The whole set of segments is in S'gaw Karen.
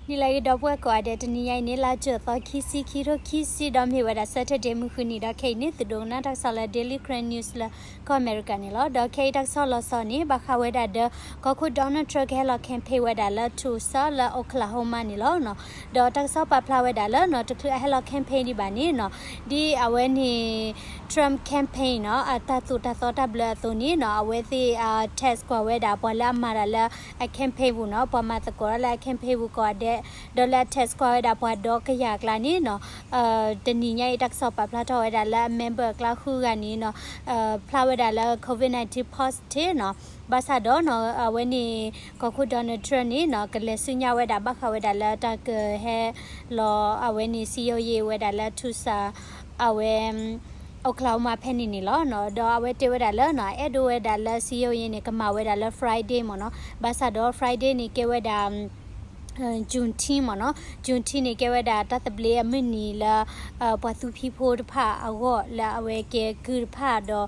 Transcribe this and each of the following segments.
နံၤလၢအဂ့ၤ ဒီပုၢ်ဝဲၢ်ကိးဂၤဒဲး, တနံၤညါအံၤန့ၣ် လါကၠိၤသီ ခံဆံခံ ထိခံဆံ ဒီးမ့ၢ်ဝဲဒၣ် Saturday မုၢ်ဃုနံၤ ဒီးခဲအံၤန့ၣ် သုဒိကနၣ်တၢ်ကစီၣ်လၢ Daily Karen News လၢကီၢ်အမဲရကၤန့ၣ်လီၤ. ဒီးခဲအံၤတၢ်ကစီၣ်လီၤဆီန့ၣ် ဘၣ်ဃးဝဲဒၣ်ဒီး ကီၢ်ခိၣ် Donald Trump ကဟဲလီၤ campaign ဝဲဒၣ်လၢ Tulsa လၢ Oklahoma န့ၣ်လီၤ. ဒီးတၢ်ကစီၣ်ပာ်ဖျါဝဲဒၣ်လၢနီၤ တချုးအဟဲလီၤ campaign ဒံးဘၣ်န့ၣ်နီၤ ဒ်အဝဲန့ၣ် Trump campaign နီၤ အတၢ်သိၣ်တၢ်သီတၢ်ဘျၢအသိးန့ၣ်နီၤ အဝဲသ့ၣ် text ကွၢ်ဝဲဒၣ်ပှၤလၢအမၤတၢ်လၢအ campaign ပူၤနီၤ ပှၤမၤသကိးတၢ်လၢအ campaign ပူၤကိးဂၤဒဲး ဒီးလၢအ text ကွၢ်ဝဲဒၣ်ပှၤဒီကယၤအကျါန့ၣ်နီၤ တနံၤညါအံၤ တၢ်ကစီၣ်ပာ်ဖျါထီၣ်ဝဲဒၣ်လၢအ member အကျါဃုဂၤန့ၣ်နီၤ ဖျါဝဲဒၣ်လၢ COVID nineteen positive နီၤ ဘၣ်ဆၣ်ဒီးနီၤ အဝဲန့ၣ် ကီၢ်ခိၣ် Donald Trump န့ၣ်နီၤ ကလဲၤဆူညါဝဲဒၣ် ဘၣ်ဃးဝဲဒၣ်လၢတၢ်ကဟဲလီၤ အဝဲန့ၣ် စည်းရုံးရေး ဝဲဒၣ်လၢ Tulsa အဝဲ Oklahoma ဖဲန့ၣ်န့ၣ်လီၤ. ဒီးအဝဲတဲဝဲဒၣ်လၢနီၤ အဲၣ်ဒိးဝဲဒၣ်လၢ စည်းရုံးရေး န့ၣ် ကမၤဝဲဒၣ်လၢ Friday မ့ၢ်နီၤ ဘၣ်ဆၣ်ဒီး Friday န့ၣ် ကဲဝဲဒၣ် Juneteenth မ့ၢ်နီၤ Juneteenth န့ၣ် ကဲဝဲဒၣ်တၢ်သဘျ့အမုၢ်နံၤလၢ ပှၤသူဖံဖိတဖၣ်အဂီၢ် လၢအဝဲကဲကုၢ်တဖၣ်ဒီး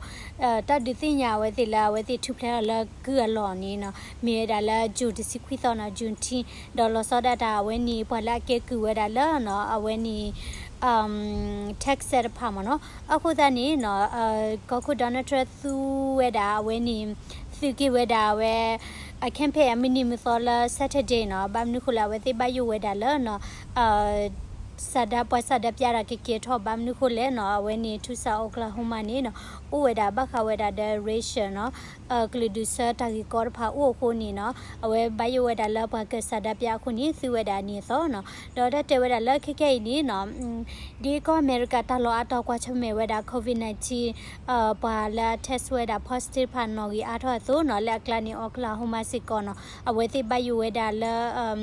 တၢ်ဒုးသ့ၣ်ညါအဝဲသ့ၣ်လၢအဝဲသ့ၣ်ထူၣ်ဖျဲးထီၣ်လၢကုၢ်အလီၢ်န့ၣ်နီၤ မ့ၢ်ဝဲဒၣ်လၢ June တဆံခွံသီနီၤ Juneteenth ဒီးလီၤဆီဒၣ်တၢ်အဝဲန့ၣ် ပှၤလၢအကဲကုၢ်ဝဲဒၣ်လၢနီၤ အဝဲန့ၣ် Texas တဖၣ်မ့ၢ်နီၤ အဃိသတးန့ၣ်နီၤ ကီၢ်ခိၣ် Donald Trump သူဝဲဒၣ်အဝဲန့ၣ် သုးက့ၤဝဲဒၣ်အဝဲ အ campaign အမုၢ်နံၤမုၢ်သီလၢ Saturday နီၤ ဘၣ်မနုၤဃိလဲၣ် အဝဲသ့ၣ်ဘၣ်ယိၣ်ဝဲဒၣ်လၢနီၤ ဆန္ဒ ပှၤဆန္ဒပြတၢ်ကကဲထီၣ် ဘၣ်မနုၤဃိလဲၣ်နီၤ အဝဲန့ၣ် Tulsa Oklahoma န့ၣ်နီၤ အိၣ်ဝဲဒၣ်ဘၣ်ဃးဝဲဒၣ်ဒီး racial နီၤ ကလုာ်ဒူၣ်ဆၢတၢ်ဂ့ၢ်ကီတဖၣ်အိၣ်အဃိန့ၣ်နီၤ အဝဲဘၣ်ယိၣ်ဝဲဒၣ်လၢပှၤကဆန္ဒပြအဃိန့ၣ် သူဝဲဒၣ်အနံၤအသီနီၤ ဒီးတၢ်တဲဝဲဒၣ်လၢခဲကနံၣ်အံၤန့ၣ်နီၤ ဒ်ကီၢ်အမဲရကၤတၢ်လီၢ်အါတီၤကွၢ်ဆၢၣ်မဲာ်ဝဲဒၣ် COVID nineteen ပှၤလၢအ test ဝဲဒၣ် positive တဖၣ်နီၣ်ဂံၢ်အါထီၣ်အသိးနီၤ လၢအကျါန့ၣ် Oklahoma စ့ၢ်ကီးနီၤ အဝဲသ့ၣ်ဘၣ်ယိၣ်ဝဲဒၣ်လၢ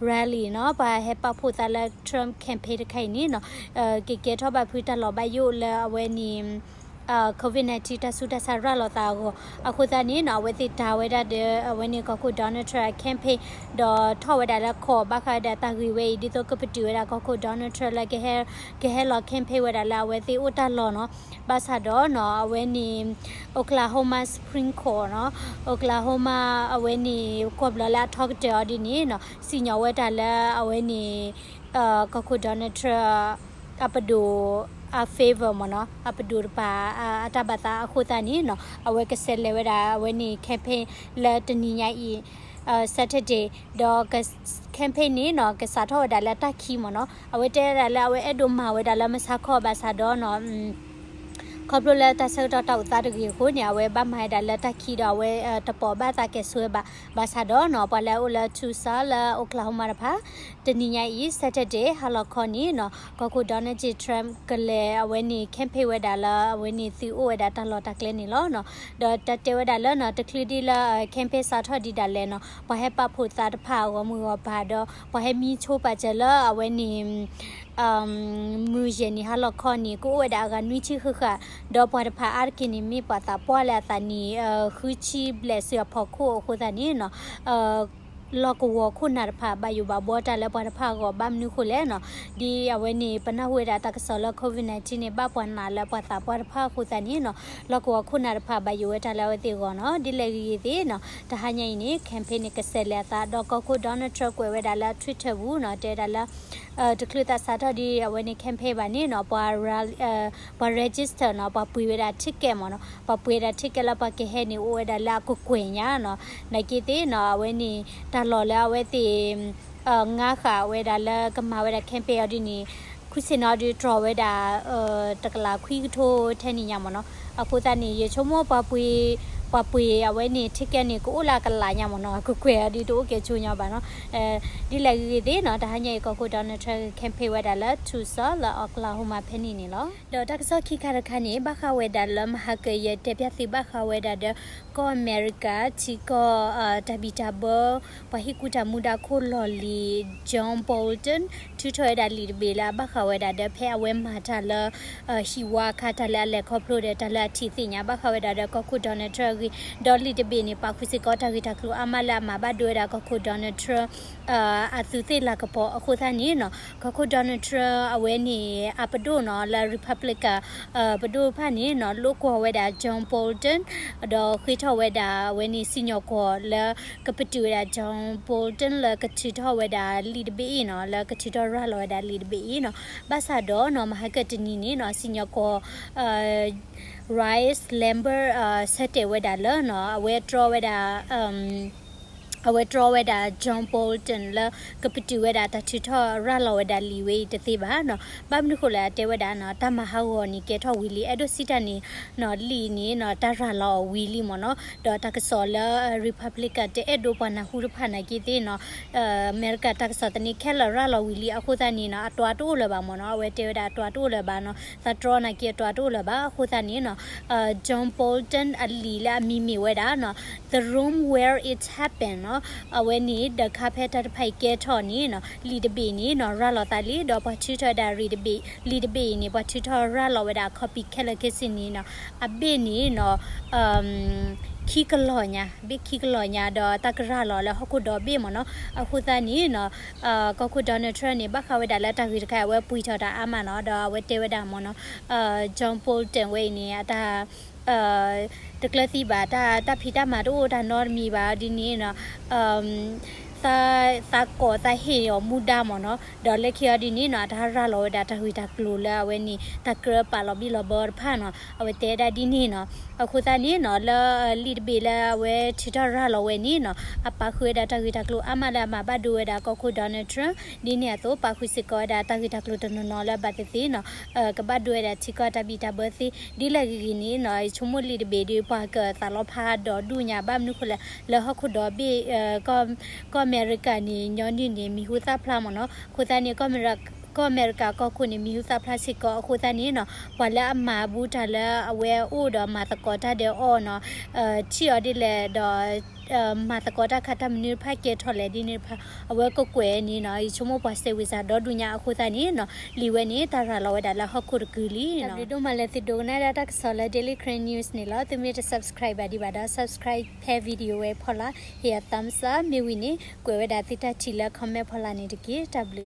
rally နီၤ ပှၤဟဲပာ်ဖှိၣ်သးလၢ Trump campaign တခါအံၤန့ၣ်နီၤ ကကဲထီၣ်ဘၣ်ဖုတၢ်လီၢ်ဘၣ်ယိၣ်လၢအဝဲန့ၣ် COVID nineteen တၢ်ဆူးတၢ်ဆါရၤလီၤသးအဂီၢ် အဃိသတးန့ၣ်နီၤ အဝဲသ့ၣ်တၢ်ဝဲဒၣ်ဒီး အဝဲန့ၣ်ကီၢ်ခိၣ် Donald Trump အ campaign ဒီးထီၣ်ဝဲဒၣ်လၢ call ဘၣ်ဃးဝဲဒၣ်တၢ်ဂ့ၢ်ဝဲအံၤ ဒ်သိးကပတုာ်ဝဲဒၣ်ကီၢ်ခိၣ် Donald Trump လၢ ကဟဲလီၤ campaign ဝဲဒၣ်လၢအဝဲသ့ၣ်အိၣ်တၢ်လီၢ်နီၤ ဘၣ်ဆၣ်ဒီးနီၤ အဝဲန့ၣ် Oklahoma Supreme Court နီၤ Oklahoma အဝဲန့ၣ် ကီၢ်ဘျီလၢအထီကတၢၢ်အီၤဒ်န့ၣ်နီၤ စံၣ်ညီၣ်ဝဲတၢ်လၢအဝဲန့ၣ် ကီၢ်ခိၣ် Donald Trump အပဒိၣ် အ favor မ့ၢ်နီၤ အပဒိၣ်တပၤ အတၢ်ဘၣ်သးအဃိသတးန့ၣ်နီၤ အဝဲကဆဲးလဲၤဝဲဒၣ် အဝဲန့ၣ် campaign လၢတနံၤညါအံၤ Saturday ဒီး campaign န့ၣ်နီၤ ကစးထီၣ်ဝဲဒၣ်လၢတၢ်ခံမ့ၢ်နီၤ အဝဲတဲဝဲဒၣ်လၢအဝဲအဲၣ်ဒိးမၤဝဲဒၣ်လၢမုၢ်ဆါခီ ဘၣ်ဆၣ်ဒီးနီၤ ခီဖျိလၢတၢ်ဆၢကတီၢ်တၢ်အိၣ်သးတဂ့ၤအဃိန့ၣ် အဝဲဘၣ်မၤဝဲဒၣ်လၢတၢ်ခံဒီး အဝဲတပိာ်ဘၣ်သးကဲဆိဝဲဘၣ် ဘၣ်ဆၣ်ဒီးနီၤ ပှၤလၢအအိၣ်လၢ Tulsa လၢ Oklahoma တဖၣ် တနံၤညါအံၤ Saturday ဟါလီၤခီန့ၣ်နီၤ ကီၢ်ခိၣ် Donald J Trump ကလဲၤအဝဲန့ၣ် campaign ဝဲဒၣ်လၢအဝဲန့ၣ်သုးအိၣ်ဝဲဒၣ်တၢ်လီၢ်တၢ်ကျဲန့ၣ်လီၤနီၤ ဒီးတၢ်တဲဝဲဒၣ်လၢနီၤ တချုးဒ်လၢ campaign စးထီၣ်ဒံးဒၣ်လဲာ်နီၤ ပှၤဟဲပာ်ဖှိၣ်သးတဖၣ်အဂီၢ်မုၢ်ဂီၢ်ပၤဒီး ပှၤဟဲမံဆိပာ်စၢၤလၢအဝဲန့ၣ် မုၢ်ယဲၢ်နံၤဟါလီၤခီန့ၣ် ကအိၣ်ဝဲဒၣ်အဂၤနွံဆံဃၣ်ဃၣ် ဒီးပှၤတဖၣ်အါတက့ၢ်န့ၣ် မ့ၢ်ပှၤသးပှၢ်လၢအသးနံၣ် ဃုဆံဘျဲၣ်ဆူအဖီခိၣ်အဃိသတးန့ၣ်နီၤ လီၢ်ကဝီၤခိၣ်နၢ်တဖၣ်ဘၣ်ယိၣ်ဘၣ်ဘှီတၢ်လၢပှၤတဖၣ်အဂီၢ် ဘၣ်မနုၤဃိလဲၣ်နီၤ ဒ်အဝဲန့ၣ် ပနၢ်ဟူဝဲဒၣ်တၢ်ကစီၣ်လၢ COVID nineteen န့ၣ် ဘၣ်ပှၤနာ်လၢပှၤသးပှၢ်တဖၣ်အဃိသတးန့ၣ်နီၤ လီၢ်ကဝီၤခိၣ်နၢ်တဖၣ်ဘၣ်ယိၣ်ဝဲတၢ်လၢအဝဲသ့ၣ်အဂီၢ်နီၤ ဒ်လဲၣ်ဂ့ၤဂ့ၤသ့ၣ်နီၤ တဟါညါအံၤန့ၣ် campaign န့ၣ် ကဆဲးလဲၤအသး ဒီးကီၢ်ခိၣ် Donald Trump ကွဲးဝဲဒၣ်လၢ Twitter ပူၤနီၤ တဲဝဲဒၣ်လၢ တချုးသးစးထီၣ်ဒ်အဝဲန့ၣ် campaign ဘၣ်န့ၣ်နီၤ ပှၤ ပှၤ register နီၤ ပှၤပှ့ၤဝဲဒၣ် ticket မ့ၢ်နီၤ ပှၤပှ့ၤဝဲဒၣ် ticket လၢပှၤကဟဲန့ၣ် အိၣ်ဝဲဒၣ်လၢအကကွဲၢ်ညါနီၤ နာ်က့သ့ၣ်နီၤ အဝဲန့ၣ် တၢ်လီၢ်လၢအဝဲသ့ၣ် ငါဃာ်ဝဲဒၣ်လၢကမၤဝဲဒၣ် campaign အီၤဒ်န့ၣ် ခူၣ်ဆ့ၣ်နီၤဒုးတြီၤဝဲဒၣ် တကလးခွံကထိထဲန့ၣ်ညါမ့ၢ်နီၤ အဃိသတးန့ၣ် ယဆိကမိၣ်ပှၤပှ့ၤ ပှၤပှ့ၤအဝဲန့ၣ် ticket န့ၣ် ကအိၣ်လၢအကလးညါမ့ၢ်နီၤ အကကွဲၢ်အီၤဒုးတအိၣ်ကဲဆိညါဘၣ်နီၤ ဒ်လဲၣ်ဂ့ၤဂ့ၤသ့ၣ်နီၤ တဟါညါအံၤ ကီၢ်ခိၣ် Donald Trump campaign ဝဲဒၣ်လၢ Tulsa လၢ Oklahoma ဖဲန့ၣ်န့ၣ်လီၤ. ဒီးတၢ်ကစီၣ်ခံခါတခါန့ၣ် ဘၣ်ဃးဝဲဒၣ်လၢမဟါကၢၤ ယတဲပျၢ်သုဘၣ်ဃးဝဲဒၣ်ဒီး ကီၢ်အမဲရကၤ ထံကီၢ် တၢ်ဘံၣ်တၢ်ဘၢ ပှၤဟ့ၣ်ကူၣ်တၢ်မူဒါခိၣ်လီၢ်လံၤ John Bolton ထုးထီၣ်ဝဲဒၣ်လံာ်တဘ့ၣ်လၢအဘၣ်ဃးဝဲဒၣ်ဒီး ဖဲအဝဲမၤတၢ်လၢ ဟံၣ်ဝါအခါ တၢ်လၢအလဲၤခီဖျိဒီး တၢ်လၢအထံၣ်သ့ၣ်ညါ ဘၣ်ဃးဝဲဒၣ်ဒီး ကီၢ်ခိၣ် Donald Trump ဒီးလံာ်တဘ့ၣ်န့ၣ် ပာ်ဃုာ်စ့ၢ်ကီးတၢ်ဂ့ၢ်တၢ်ကျိၤအါမးလၢအမၤဘၣ်ဒိဝဲဒၣ်ကီၢ်ခိၣ် Donald Trump အသူးသ့ၣ်လၤကပီၤအဃိသတးန့ၣ်နီၤ, ကီၢ်ခိၣ် Donald Trump အဝဲန့ၣ် အပဒိၣ်နီၤ လၢ Republican ပဒိၣ်တဖၣ်န့ၣ်နီၤ လိၣ်ကွီၢ်ဝဲဒၣ် John Bolton ဒီးဃ့ထီၣ်ဝဲဒၣ်အဝဲန့ၣ် စံၣ်ညီၣ်ကွီၢ်လၢကပတုာ်ဝဲဒၣ် John Bolton လၢကထုးထီၣ်ဝဲဒၣ်လံာ်တဘ့ၣ်အံၤနီၤ, လၢကထုးထီၣ်ရၤလီၤဝဲဒၣ်လံာ်တဘ့ၣ်အံၤနီၤ. ဘၣ်ဆၣ်ဒီးနီၤ မဟါကတနံၤန့ၣ်နီၤ စံၣ်ညီၣ်ကွီၢ် Ryan Lambert ဆၢတဲာ်ဝဲဒၣ်လၢနီၤ အဝဲတြီဝဲဒၣ် အဝဲတြီဝဲဒၣ် John Bolton လၢကပတုာ်ဝဲဒၣ်တၢ်ထုးထီၣ်ရၤလီၤဝဲဒၣ်လံာ်ဝဲအံၤတသ့ဘၣ်နီၤ. ဘၣ်မနုၤဃိလဲၣ် အတဲဝဲဒၣ်နီၤ တၢ်မၤဟးဂီၤန့ၣ်ကဲထီၣ်ဝံၤလံ, အဲၣ်ဒိးစံးတၢ်န့ၣ်နီၤ လံာ်န့ၣ်နီၤ တၢ်ရၤလီၤအီၤဝံၤလံမ့ၢ်နီၤ. ဒီးတၢ်ကစီၣ်လၢ Republican တအဲၣ်ဒိးပှၤနၢ်ဟူတဖၣ်နာ်က့သ့ၣ်နီၤ အမဲရကၤတၢ်ကစီၣ်သန့ခဲလၢာ်ရၤလီၤဝံၤလံအဃိသတးန့ၣ်နီၤ အတြီတအိၣ်လၢၤဘၣ်မ့ၢ်နီၤ. အဝဲတဲဝဲဒၣ်အတြီတအိၣ်လၢၤဘၣ်နီၤ, သးတြီနာ်က့အတြီတအိၣ်လၢၤဘၣ်အဃိသတးန့ၣ်နီၤ John Bolton အလံာ်လၢအမံၤမ့ၢ်ဝဲဒၣ်နီၤ The Room Where It Happened နီၤ, အဝဲန့ၣ် ဒီးခါဖဲတၢ်တဖၣ်အံၤကဲထီၣ်န့ၣ်နီၤ လံာ်တဘ့ၣ်န့ၣ်နီၤ ရၤလီၤသးလံ ဒီးပှၤထုးထီၣ်ဝဲဒၣ်လံာ်တဘ့ၣ်, လံာ်တဘ့ၣ်အံၤန့ၣ် ပှၤထုးထီၣ်ရၤလီၤဝဲဒၣ် copy ခဲလၢာ်ခဲဆ့န့ၣ်နီၤ အဘ့ၣ်န့ၣ်နီၤ ခံကလီၤညါ, ဘ့ၣ်ခံကလီၤညါ ဒီးတၢ်ကရၤလီၤလၢဟီၣ်ခိၣ်ဒီဘ့ၣ်မ့ၢ်နီၤ. အဃိသတးန့ၣ်နီၤ ကီၢ်ခိၣ် Donald Trump န့ၣ် ဘၣ်ဃးဝဲဒၣ်လၢတၢ်ဂ့ၢ်တခါအံၤ အဝဲပှံာ်ထီၣ်တၢ်အါမးနီၤ, ဒီးအဝဲတဲဝဲဒၣ်မ့ၢ်နီၤ John Bolton ဝဲအံၤန့ၣ် အတၢ် တကျၢၤသံဘၣ်, တၢ်ဖံးတၢ်မၤတအိၣ်တၢ်နီတမံၤဘၣ်ဒ်န့ၣ်နီၤ သးကိးသးဟ့ၣ်အီၤမူဒါမ့ၢ်နီၤ, ဒီးလၢခံအီၤဒ်န့ၣ်နီၤ အတၢ်ရၤလီၤဝဲဒၣ်တၢ်ဂ့ၢ်တၢ်ကျိၤလၢအဝဲန့ၣ် တၢ်ကြၢးပာ်လီၤဘံၣ်လီၤဘၢတဖၣ်နီၤ, အဝဲတဲဒၣ်ဒ်န့ၣ်နီၤ. အဃိသတးန့ၣ်နီၤ လၢလံာ်တဘ့ၣ်လၢအဝဲထုးထီၣ်ရၤလီၤဝဲန့ၣ်နီၤ အပာ်ဃုာ်ဝဲဒၣ်တၢ်ဂ့ၢ်တၢ်ကျိၤအါမးလၢအမၤဘၣ်ဒိဝဲဒၣ်ကီၢ်ခိၣ် Donald Trump ဒ်န့ၣ်အသိး ပာ်ဃုာ်စ့ၢ်ကီးဝဲဒၣ်တၢ်ဂ့ၢ်တၢ်ကျိၤတနီၤနီၤလၢဘၣ်သ့ၣ်သ့ၣ်နီၤ ကဘၣ်ဒိဝဲဒၣ်ထံကီၢ်တၢ်ဘံၣ်တၢ်ဘၢသ့ ဒ်လဲၣ်ဂ့ၤဂ့ၤန့ၣ်နီၤ ယဆိကမိၣ်လံာ်တဘ့ၣ်ဒီး ပှၤကသးလီဖးဒီးဒူၣ်ညါ ဘၣ်မနုၤဃိလဲၣ် လၢဟီၣ်ခိၣ်ဒီဘ့ၣ် ကီၢ်အမဲရကၤန့ၣ် ညီနုၢ်န့ၣ် မံၤဟူသၣ်ဖျါမ့ၢ်နီၤ. အဃိသတးန့ၣ် ကီၢ်အမဲရကၤကီၢ်ခိၣ်န့ၣ် မံၤဟူသၣ်ဖျါစ့ၢ်ကီး အဃိသတးန့ၣ်နီၤ ပှၤလၢအမၤဘူးတၢ်လၢအဝဲအိၣ်ဒီးမၤသကိးတၢ်ဒီးအီၤနီၤ ထံၣ်အီၤဒ်လဲၣ်ဒီး မၤသကိးတၢ်ခါတၢ်မနုၤတဖၣ်ကဲထီၣ်လဲၣ်ဒ်န့ၣ်တဖၣ် အဝဲကကွဲးန့ၣ်နီၤ ယဆိကမိၣ်ပှၤစဲးဝံၤစၢ်ဒီဒူၣ်ညါအဃိသတးန့ၣ်နီၤ လံာ်ဝဲန့ၣ် တၢ်ရၤလီၤဝဲဒၣ်လၢဟီၣ်ခိၣ်တကုာ်လံနီၤ. တၢ်ဘျုးဒိၣ်မးလၢသုဒိကနၣ်ဒၣ်တၢ်ကစီၣ်လၢ Daily Karen News န့ၣ်လီၤ. သုမ့ၢ်တ subscribe ဘၣ်ဒံးဘၣ်ဒီး subscribe ဖဲ video ဝဲဖီလာ် ဟ့ၣ်အ thumbs up မ့ၢ်ဝံၤန့ၣ် ကွဲးဝဲဒၣ်သုတၢ်ထံၣ်လၢ comment ဖီလာ်န့ၣ်တက့ၢ်. တၢ်ဘျုး